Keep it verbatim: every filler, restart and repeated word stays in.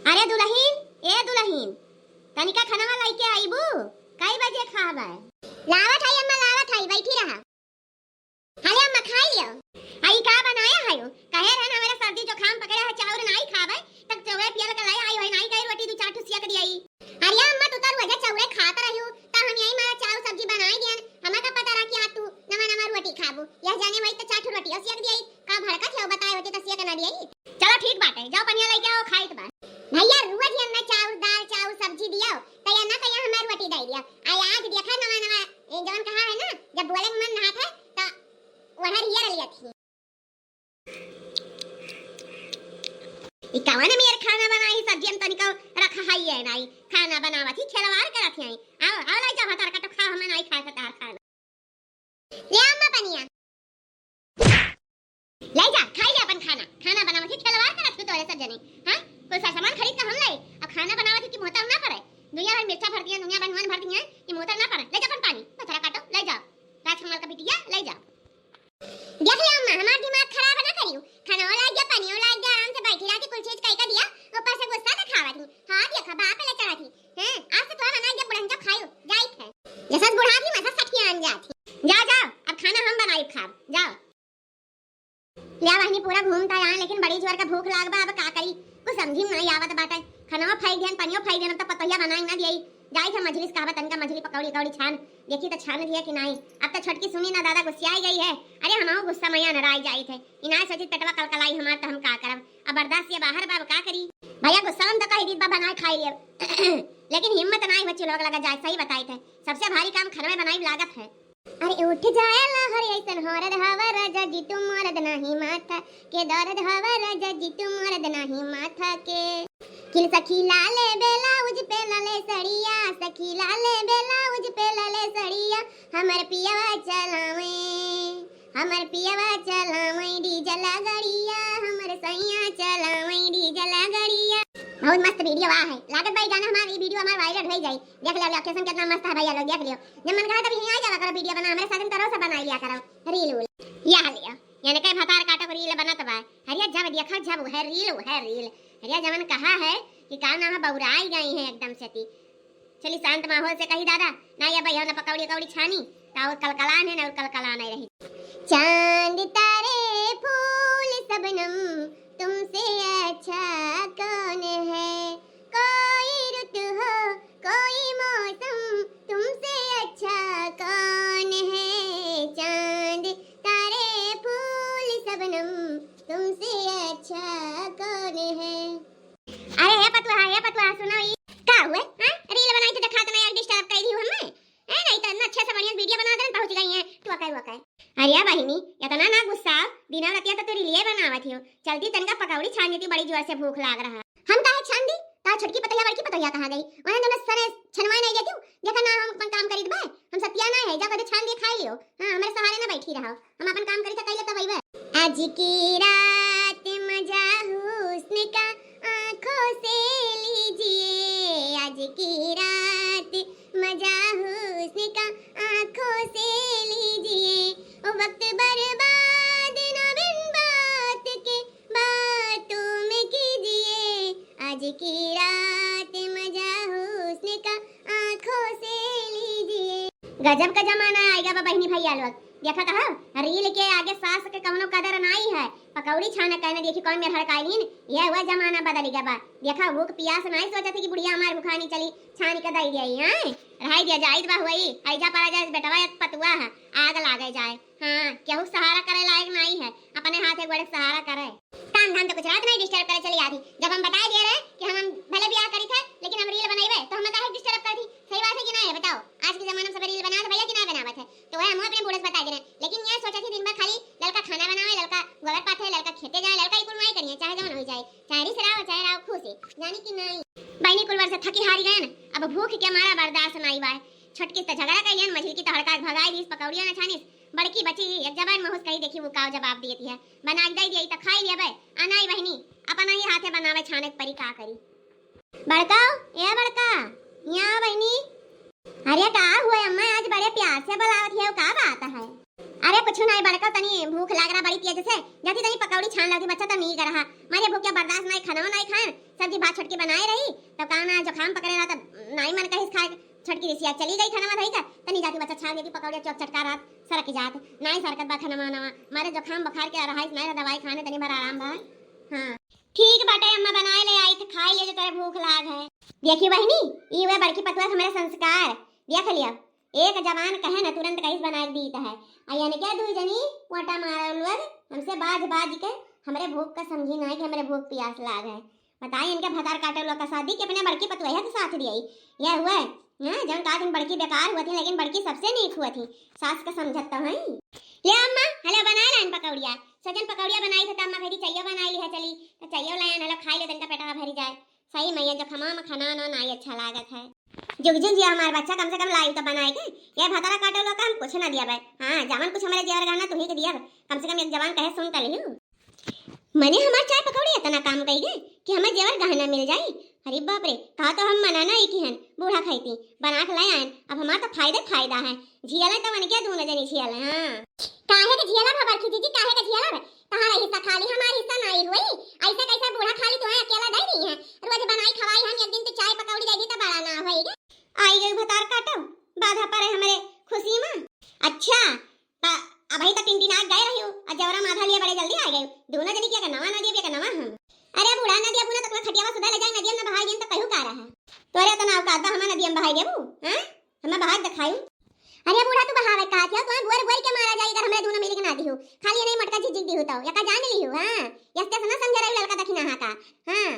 अरे दुलहिन, ए दुलहिन, तनिका खनवा लइके अइबू? कई बजे खाबे? लावत हई अम्मा, लावत हई, बैठी रहा। हाले अम्मा, खाई लियो। आई का बनाए हयो? कहे रहन, हमरा सर्दी जुकाम पकड़े है, चाउर नाई खाबे, तब चौरे पियल के लाए आई होई, नाई गई रोटी दू चार ठो सियक दियाई। अरे अम्मा, तू तो रोजे चौरे खात रहियो, त हम यही मारा चाउर सब्जी बनाई दियन। हमें का पता रहा कि आज तू नवा नवा रोटी खाबू। यह जाने वही तो चार ठो रोटी और सियक दियाई। का भड़कत है, बताए होते तो सियक ना दियाई। चलो ठीक बाटे, जाओ पनिया लेके आओ, खाइत बा। भैया, रोज ही हमें चाउर, दाल, चाउर, सब्जी दियो, तो ये ना कहिया हमें रोटी दे दिया। आई आज देखा नवा नवा, ए, जवन कहा है ना, जब बोले के मन नहात है, तो वहर हियर लिया थी। ई कवन मेर खाना बनाई, सब्जी हम तनिको रखा है ये नाई। खाना बनावत ही, खिलवाड़ करत ही। आओ, आओ, लाई जा, भतार काटो, खाओ, हमें नाई खाए भतार खाना। ले अम्मा पनिया। ले जा, खाई ले अपन खाना। खाना बनावत ही, खिलवाड़ करत ही तोरे सब जने। हाँ? कोई सा सामान खरीद के हम लाई, अब खाना बनावत ही कि मोहतर ना पड़े। दुनिया भर मिर्चा भर दिया, दुनिया भर नून भर दिया, कि मोहतर ना पड़े। ले जा अपन पानी, भतार काटो, ले जाओ। राजकमल का बिटिया, ले जाओ। देख ले अम्मा, हमार दिमाग खराब ना करियो। खाना लाग गया, पानी लाग गया, आराम से बैठी रह के कुल चीज कई का दिया, ऊपर से गुस्सा दिखावत ही। हाँ, देखा, बाप ले चढ़त ही। हैं, आज से तोहरा मना गया, बुढ़न जब खायो, जाइत है। जैसा बुढ़ा थी, वैसा सठियान जात ही। जा, जा, अब खाना हम बनाई खाब, जाओ। ले बहिनी, पूरा घूम त आए, लेकिन बड़ी जोर का भूख लाग बा, अब का करी? कुछ समझी में नहीं आवत बाटे। खनवा फाई दिहन, पनियो फाई दिहन, अब तो पतोहिया बनाई ना दियाई। जाई था मझली से कहबा, तनिका मझली पकौड़ी, पकौड़ी छान, देखी तो छान दिया कि नहीं। अब तो छोटकी सुनी ना दादा गुस्सियाई गई है। अरे हमाऊ गुस्सा मैया नराई जाई थे। इनाय सोची पेटवा कलकलाई हमार, तो हम का करब? अब बर्दाश्त ये बाहर बा, अब का करी? भैया गुस्सा हम तो कही दीत बा, बनाए खाई लेब। लेकिन हिम्मत नहीं हो चूल्हा लगा जाए, सही बताई थे। सबसे भारी काम खनवे बनाई लागत है। अरे उठ जाए लहर ऐसन हरद हवा राजा जी तू मरद नाही माथा के दर्द हवा राजा जी तू मरद नाही माथा के। किल सखी लाले ब्लाउज पे लाले सड़िया, सखी लाले ब्लाउज पे लाले सड़िया, हमर पियवा चलावे, हमर पियवा चलावे डीजल गड़िया, हमर सैया चलावे डीजल गड़िया। बहुत मस्त वीडियो बा है, लागत बा ई गाना हमार, ई वीडियो हमार वायरल हो जाई। देख लियो, लोकेशन कितना मस्त है भैया लोग, देख लियो। जब मन कहा तब यहीं आ जावा करो, वीडियो बना, हमारे साथ में करो, सब बनाई लिया करो रील उल। या लियो, यानी कई भतार काटो रील बनत बा। अरे जब देखा जब है रील, है रील। अरे जवन कहा है कि का नाम है, बौराई गई है एकदम से ती। चली शांत माहौल से कही दादा, ना ये भैया ना पकौड़ी कौड़ी छानी, ना और कलकलान है, ना और कलकलान है रही। चांद तारे फूल शबनम तुमसे अच्छा कौन है, कोई रुत हो कोई मौसम तुमसे अच्छा कौन है, चांद तारे फूल शबनम तुमसे अच्छा कौन है। अरे हे पतुआ, हे पतुआ, सुनो ई। का हुए? हाँ? रील बनाई तो दिखा तो ना यार, डिस्टर्ब कर दी हमें। ए, नहीं तो इतना अच्छे से बढ़िया वीडियो बना देन, पहुंच गई है टुआ कर, वकर। अरे बहिनी, इतना ना गुस्सा, दिना रतिया तो तू रीलिए बनावत हियो। चलती तनका पकौड़ी छान देती, बड़ी जोर से भूख लाग रहा। हम काहे छान दी? ता छोटकी पतोहिया, बड़की पतोहिया कहाँ गई? उन्हें दोनों सरे छनवाए नहीं देती। देखा ना हम अपन काम करीत बा, हम सतिया ना है, जा कदे छान दिए खाई लियो। हाँ, हमारे सहारे ना बैठी रहो, हम अपन काम करी तो कैले तब अइबे। आज की रात मजा हुस्न का आंखों से लीजिए, आज की रात मजा हुस्न का आंखों से लीजिए, ओ वक्त बर्बाद ना बिन बात के बातों में कीजिए, आज की रात मजा हुस्न का आंखों से लीजिए। गजब का जमाना आइगा बा बहिनी भैया लोग। देखा कहा, रील के आगे सास के कौनो कदर नाई है। पकौड़ी छाना कहने देखी कौन मेर हड़काइलीन, ये हुआ जमाना बदल गया बा। देखा भूख पियास नाई सोचत है कि बुढ़िया हमार भुखानी चली छानी के दई दिया, हैं? रहाई दिया जाइत बा हुई, ऐजा परा जाए बेटवा एक पतुआ है, आग लागे जाए। हाँ, केहू सहारा करे लायक नाई है, अपने हाथ एक बड़े सहारा करे। काम धाम तो कुछ रात नहीं डिस्टर्ब करे चली आती। जब हम बताए दिए रहे कि हम, हम भले ब्याह करी थे, लेकिन हम रील बनाइबे, तो हमें काहे डिस्टर्ब कर दी? सही बात है कि नहीं है, बताओ? आज के जमाना में सब रील बनावत है भैया कि नहीं बनावत है, तो वह हम अपने बूढ़े से बता दे रहे हैं। लेकिन यह सोचा थी दिन भर खाली लड़का खाना बनावे, लड़का गोबर पाथे, लड़का खेते जाए, लड़का ही कुल नहीं करिए, चाहे जवन हो जाए, चाहे रिस रहा हो, चाहे रहा हो खुश है, जानी कि नहीं? बहनी कुल वर्ष थकी हारी गए ना, अब भूख के मारा बर्दाश्त नहीं बाय। छोटकी से झगड़ा करिए, मझली की तो हड़का भगाई दीस, पकौड़िया ना छानिस, बड़की बची एक जबान महूस कही, देखी वो काव जवाब देती है। बना के दे दिया, ई त खाई लेबे। आ नाई बहिनी, अपना ही हाथे बनावे छाने के परी, का करी? बड़का, ए बड़का, यहाँ बहिनी। अरे का हुआ अम्मा, आज बड़े प्यार से बुलावत है, का बात है? अरे कुछ नाई बड़का, तनी भूख लाग रहा बड़ी तेज से, जाती तनी पकौड़ी छान लाती, बच्चा तो नीक रहा, मारे भूख के बर्दाश्त नाई, खाना नाई खान, सब्जी भात छोटकी बनाए रही, तब का ना जुकाम पकड़े रहा, तब नाई मन कहिस खाए, छोटकी रिसिया चली गई खाना धई कर, तनी जाती बच्चा छान देती पकौड़ी, चौक चटका रात सरक जात, नाई सरकत बा खाना नवा, मारे जुकाम बुखार के रहा, नाई दवाई खाने तनी भर आराम बा। हाँ ठीक बाटे अम्मा, बनाए ले आई थे, खाई ले जो तोरे भूख लाग है। देखी बहिनी, ई हुए बड़की पतुआ के हमरे संस्कार, देख लिया, एक जबान कहे न तुरंत कहिस बनाए के दीत है। आ यानी क्या दुई जनी पोटा मारल लोग हमसे बाज बाज के हमरे भूख का समझी ना कि हमरे भूख पियास लाग है। बताई इनके भतार काटे लोग का शादी के अपने बड़की पतुआ के साथ दियाई। यह हुए, हाँ, जौन का दिन बड़की बेकार हुआ थी, लेकिन बड़की सबसे नीक हुआ थी। सास का समझत तो है। ले अम्मा, हले बनाए लाइन पकौड़िया। सजन पकौड़िया बनाई थे, त अम्मा कही चाहिए बनाई लिहा चली, तो चाहिए लाइन, हले खाई ले, तनका पेटवा भरी जाए। सही में ये जुकामा में खाना ना, ना ही अच्छा लागत है। जुग जुग जिया हमार बच्चा, कम से कम लाई तो बनाए के। ये भतार काटे लोग का हम कुछ ना दिया बे। हाँ, जवन कुछ हमारे जेवर गहना तुही के दिया बे। कम से कम एक जबान कहे सुन तो लिहू। मने हमार चाय पकौड़ी इतना काम कई गए कि हमें जेवर गहना मिल जाई। अरे बाप रे, कहा तो हम मना ना ही किहन, बूढ़ा खाई थी, बना के ले आयन, अब हमार तो फायदे फायदा है। झियाला तो मन क्या दूनो जनी झियाला, हाँ। काहे के झियाला बा बड़की जीजी, काहे के झियाला बा? तहार हिस्सा खाली, हमार हिस्सा नाई हुई। ऐसे कैसे बूढ़ा खाली तुम्हें अकेला दे दी है? रोज बनाई खवाई हम, एक दिन तो चाय पकौड़ी दे दी तो बड़ा ना होई गे। आई गई भतार काटो, बाधा पड़े हमरे खुशी में। अच्छा, त अबही तो टिनटिना गए रही हो, और जवरा माथा लिए बड़े जल्दी आ गए। दूनो जनी के नवा नदिया, के नवा हम। अरे बूढ़ा नदिया बूढ़ा तो तुम्हें खटियावा सुधा ले जाए, नदिया में बहाई दिन तो कहू का रहा। तोरे तो ना औकात बा, हमें नदिया में बहाई देबू, हाँ? हमें बहाई दिखाई। अरे बूढ़ा तू बहावे का थिया, तुम्हें गोर गोर के मारा जाई अगर हमरे दूनो मिली के ना दिहू। खाली नहीं मटका झिझिक दिहू तो, या का जान लिहू, हाँ? यस्ते से ना समझे रही ललका दखिना हा का, हाँ?